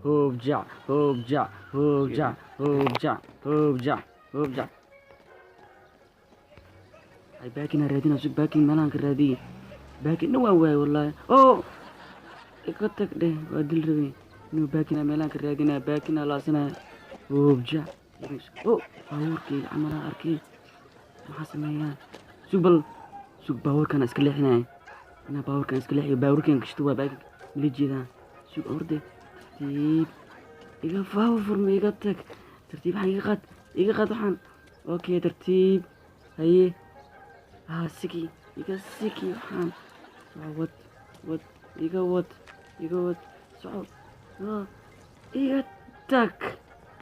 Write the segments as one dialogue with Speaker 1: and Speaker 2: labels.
Speaker 1: Hoobjac, hoobjac, hoobjac, hoobjac, hoobjac, hoobjac. Ay, parking aan raadinaa. Sug, parking meelahan ka raadiyey. Parking dhan waan waayay wallaahi. Oo iga tag dheh, waa dil rabay inuu. Parking meelahan ka raadinaa, parking aa laasanaya. Hoobjac. Oh, baabuurkayga camalaa arkay. Maxaa sameeyaa? Sug bal, sug, baabuurkaan iska leexinaya. Inaa baabuurkaan iska leexiyo, baabuurkaan gashto, waa parking mala jeedaa. Sug, orde, tartiib, iga faawo, furma, iga tag, tartiib. Waxaan iga qaad, iga qaad waxaan. Okay, tartiib. Haye, haa, siki, iga siki waxaan. Soco, wad, wad, iga wad, iga wad, soco. Iga tag,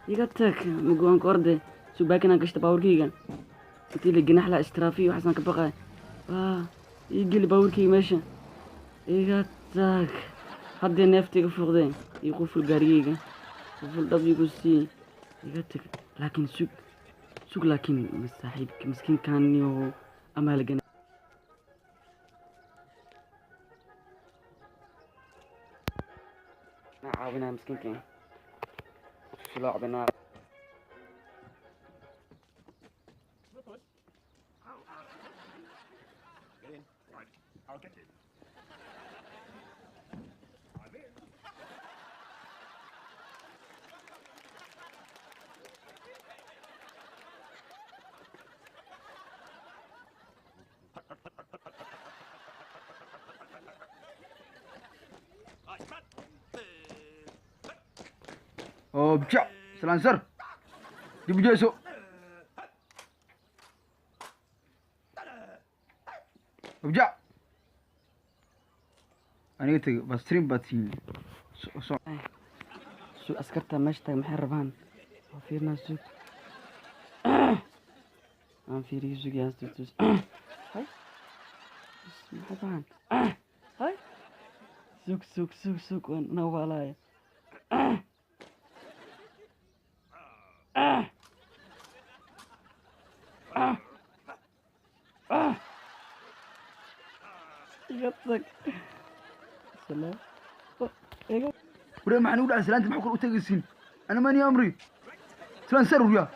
Speaker 1: iga tag. Mugoanka orde. Sug, parking aan gashta baabuurkayga. Intii la ganax laa istraafiyo, waxaasaan ka baqay. Waa ii geli baabuurkayga meesha. Iga tag, haddee neefta iga fuuqdee. Ii quful gaarigayga, quful dhab igu sii. Iga tag. Laakiin sug, sug, laakiin saaxiibka miskiinkaaniyo amaa la gana. Caawinaa miskiinkan si loo cabinaa.
Speaker 2: Get in. Right. I'll get in. I'm in.
Speaker 3: Oo bjac salaansar, dib u jeeso. Bjac, aniga tegi bastrin baad siin.
Speaker 1: Sug, askarta meesha taag maxay rabaan? Waa fiirnaa, sug, aan fiiriyo. Sug, yaa tus. Hay, maxay tahan? Hay, sug, sug, sug, sug, waan nawaalaya. Iga tag, salaam. Iga
Speaker 3: Waree, maxaa nigu dhacay? Salaanta maxaa kor u tegaysiin? Ana mani amri salaansar, waryaa.